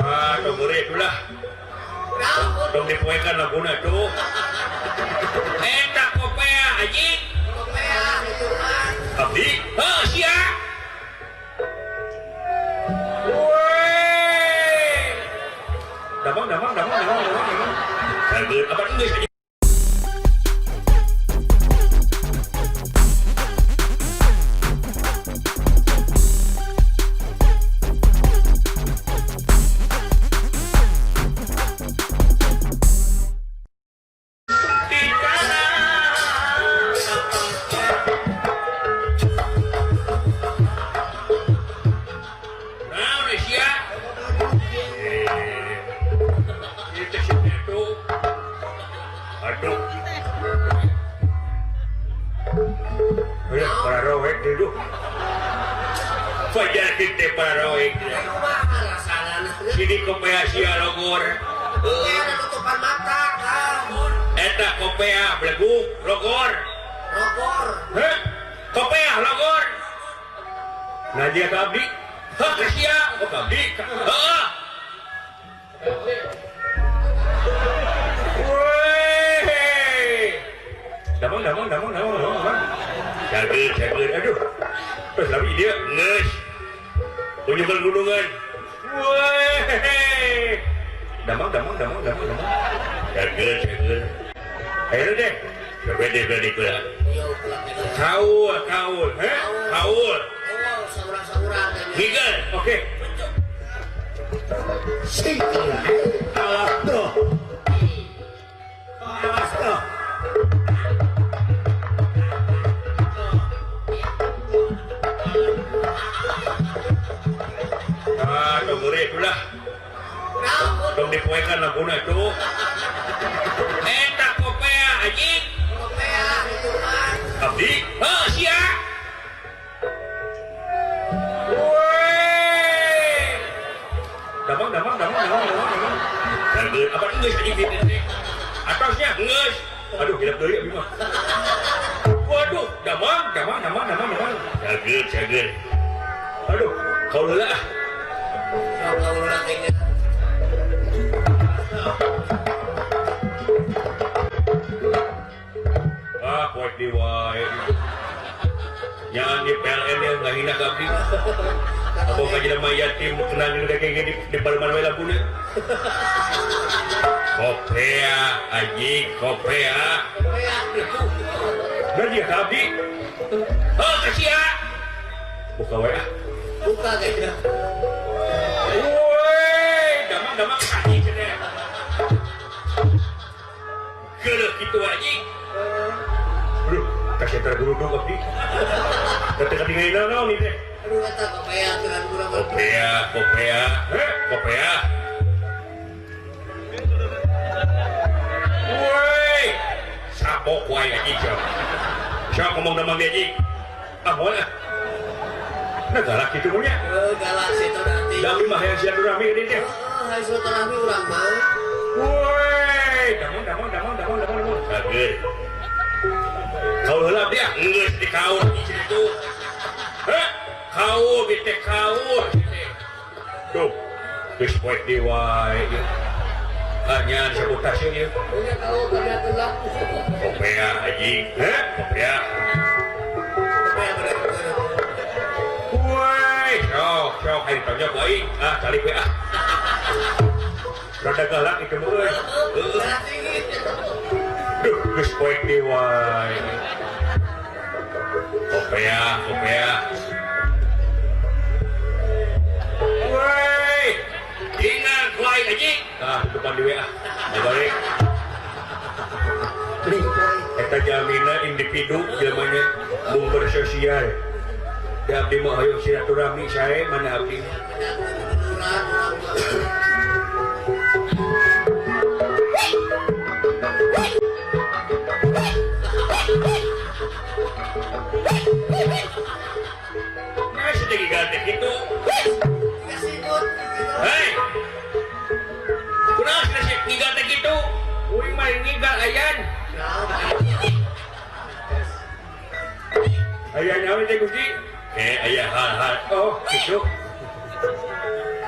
Ah, tong murid ulah. Tong dipoekan laguna tuh. Eta kopea anjing. Kopea itu kan. Abdi, heuh sia. Woi. Damang damang damang damang damang damang. Sageut apa geus anjing?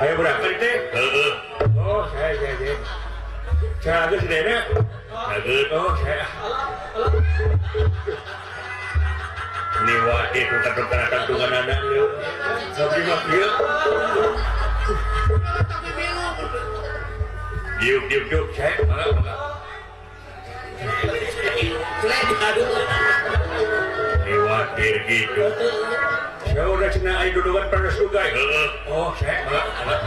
Ayo berangkat teh. Heeh. Oh, saya. Saya geus dena. Sageut. Oh, saya. Niwa itu katon tungganana ieu. Sabdi mah kieu. Diuk diuk diuk saya mangga mangga. Niwatir gitu. Saya udah cenah aya dudugan panas ugai. Heeh. Oh, saya mangga mangga.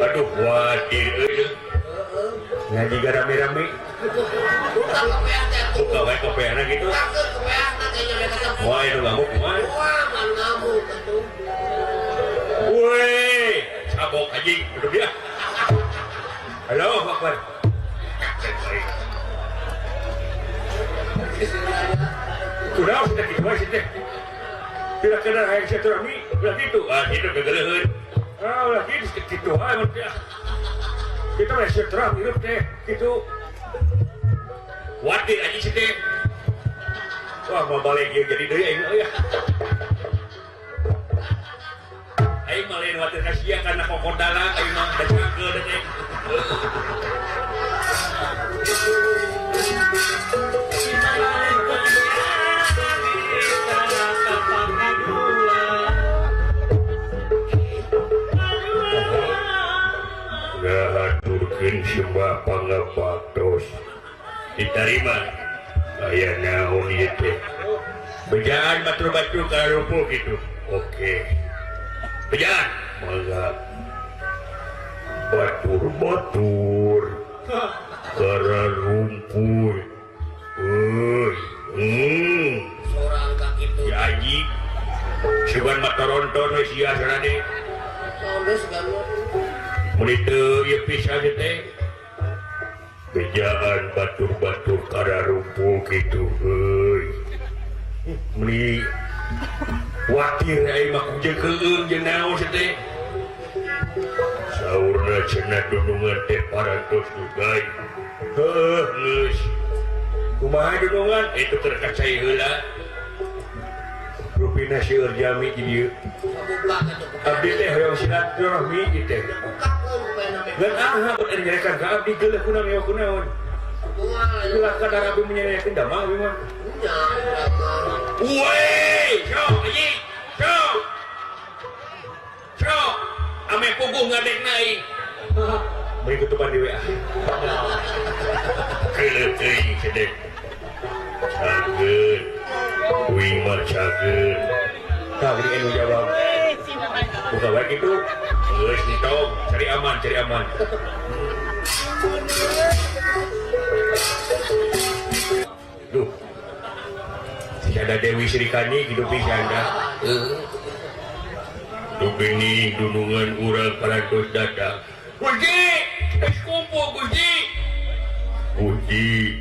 Aduh, watir euy. Ngaji rame-rame. Buka wae kopeana gitu. Wah, itu ngamuk mah. Wah, ngamuk atuh. Woi, sabok anjing, duduk dia. Halo, Akbar. Kunaon sih teh kitu sih teh. Tidak kenal hayang silaturahmi, ulah kitu. Ah, kitu gegeleuheun. Ah, ulah kitu kitu wae mun teh. Kitu mah silaturahmi hirup teh, kitu. Watir anjing sih teh. Wah, mau balik ieu jadi deui aing euy. Aing mah lain watir ka sia kana kokodala aing mah da cangkeul da teh. Ngahaturkeun sembah pangabaktos ditarima aya naon ieu teh. Bejaan batur-batur ka rupuh kitu. Oke. Bejaan mangga. Batur-batur kara rumput. Euy. Sorang ka kitu. Ya anjing. Sugan mah toronton we sia sarane. Geus gamu. Mun teu ieu pisan teh. Bejaan batur-batur kara rumput kitu euy. Meni watir aing mah kujeun keueung jeung naon sih teh. Saurna cenah dunungan teh parantos dugai. Heuh geus. Kumaha dunungan? Itu keur kacai heula. Rupina seueur jami di dieu. Abdi teh hoyong silaturahmi ieu teh. Ngan ah buat nyarekan ka abdi geuleuh kunaon ieu kunaon. Ulah kadar abdi menyanyikan damang abdi mah. Woi, sok anjing. Sok. Sok. Ame puguh ngadekna aing. Beri kutupan di WA. Geuleuh teuing cedek. Cageut. Uing mah cageut. Tah beri anu jawab. Buka wae kitu. Geus entong, cari aman, cari aman. Duh. Ada Dewi Srikani hidup pisan dah. Duh geuning dunungan urang parantos datang. Gusti, geus kumpul Gusti. Gusti,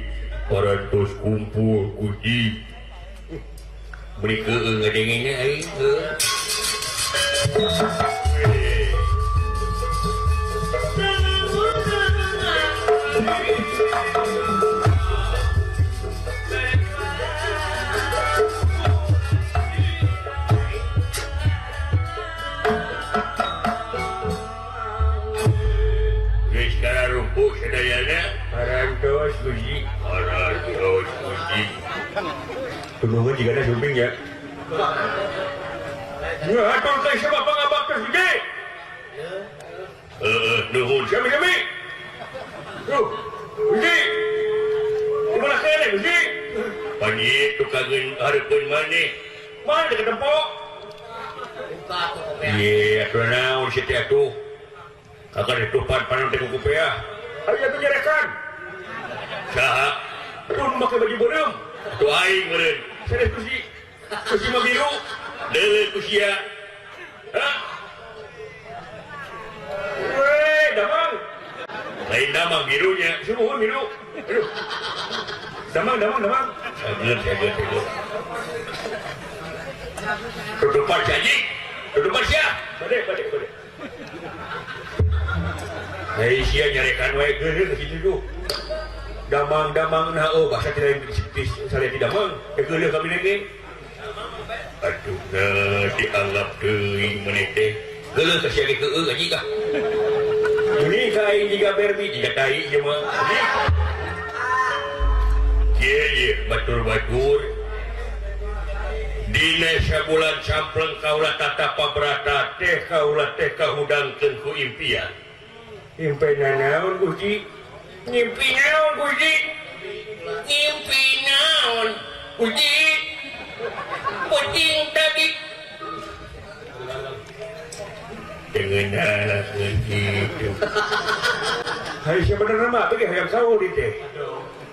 parantos kumpul Gusti. Beri keueung ngadengengna aing heuh. Parantos Gusti, parantos Gusti. Dunungan juga ada sumping ya. Ngatur teh siapa pangabaktos Gusti? Heeh, nuhun sami-sami. Tuh, Gusti. Kumaha kene Gusti? Panji tukangeun hareupeun maneh. Mana teh tempo? Buka tuh kopea. Ye, atuh naon si teh atuh. Kakak ditupan panon teh ku kopea. Ayo atuh nyerekan. Saha? Tuh nu make baju beureum. Tuh aing meureun. Sanes Gusti. Gusti mah biru. Deuleu ku sia. Hah? Weh, damang. Lain damang birunya. Sumuhun biru. Aduh. Damang, damang, damang. Sageut, sageut, sageut. Tutupan si anjing. Tutupan sia. Bade, bade, bade. Hei sia nyarekan wae geuleuh ka situ tuh. Damang-damang nah oh bahasa tidak salah tidak damang. Geuleuh kami lagi. Aduh dianggap deui maneh teh. Geuleuh ka sia ge keueuh anjing ka. Ini ka aing jiga Barbie jiga tai ieu mah. Kieu ieu batur-batur. Dina sabulan sampleng kaula tatapa brata teh kaula teh kahudangkeun ku impian. Impian naon Gusti? Ngimpi naon Gusti? Ngimpi naon Gusti? Puting tadi dengan gitu. Hai sebenarnya mah teh hayang sawo di teh.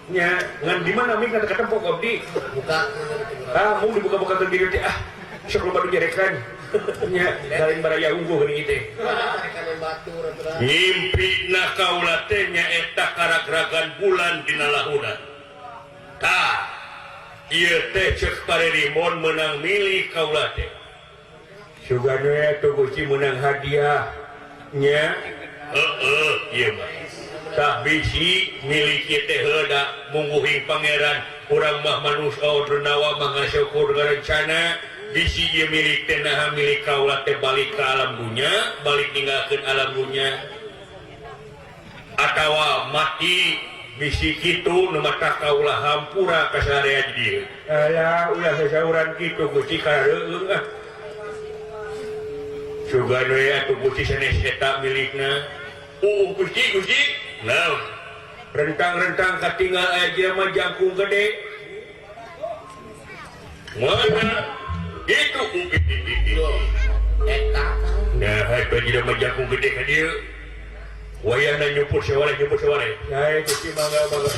Nya ngan di mana mik kata ketempok abdi. Buka. Ah, mau dibuka-buka ke diri teh ah. Sok loba nu nyerekan. Nya lain baraya unggul geuning teh. Ngimpi na kaula teh nyaeta karagragan bulan dina lahunan. Tah, ieu teh ceuk parerimon meunang milih kaula teh. Sugana atuh Gusti meunang hadiah. Nya heueuh ieu mah. Tah bisi milik ieu teh heuda mungguhing pangeran urang mah manusia denawa mah ngasyukur ngarencana bisi ieu milik teh naha milik kaula teh balik ka alam dunya, balik ninggalkeun alam dunya. Atawa mati bisi kitu nu mata kaula hampura ka sarerea di dieu. Alah ulah sasauran kitu Gusti kareueung ah. Sugan we atuh Gusti sanes eta milikna. Gusti Gusti. Naon? Rentang-rentang katinggal aya jelema jangkung gede. Mana? Itu eta. Nah, eta jelema jangkung gede ka dieu. Wayahna nyumpur saware nyumpur saware. Nah, Gusti mangga mangga.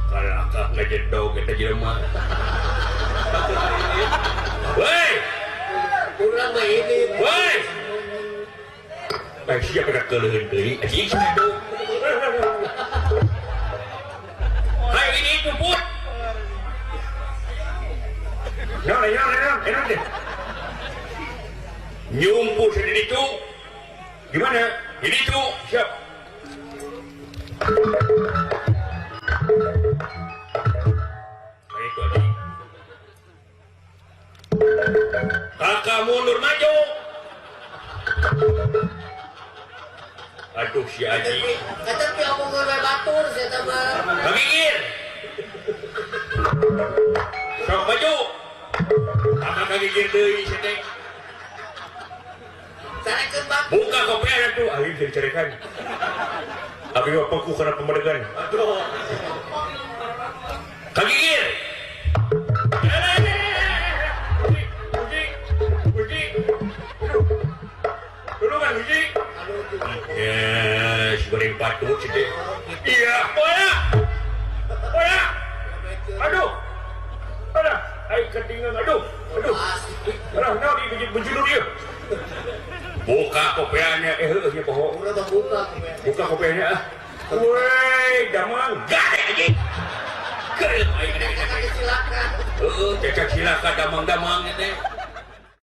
Kalakah ngajedog eta jelema. Woi! Urang mah ini. Woi! Eh, siapa dah keleuheun deui? Anjing sia. Hayo ini puput. Nah, nah, nah, enak deh. Nyumput di situ. Gimana? Ini itu, siap. Baik, Adi. Kakak mundur maju. Aduh si Aji. Tapi omongan we batur sia teh mah. Kagigir. Sok maju. Kakak kagigir deui sia teh. Sarekeun batu. Buka kopian atuh, aing bisa dicarekan. Abi mah peku kana pemedegan. Aduh. Kagigir. Gusti, Gusti, Tulungan Gusti. Yes, goreng patut sih teh. Iya, boya. Boya. Aduh. Aduh, aing ketinggalan. Aduh, aduh. Aduh, naon ieu bejulur ieu? Buka kopiannya, heueuh nya poho. Urang mah buka kopian. Buka kopiannya ah. Woi, damang gade anjing. Geuleuh aing gede. Silakan. Heueuh, cecak silakan damang-damang teh.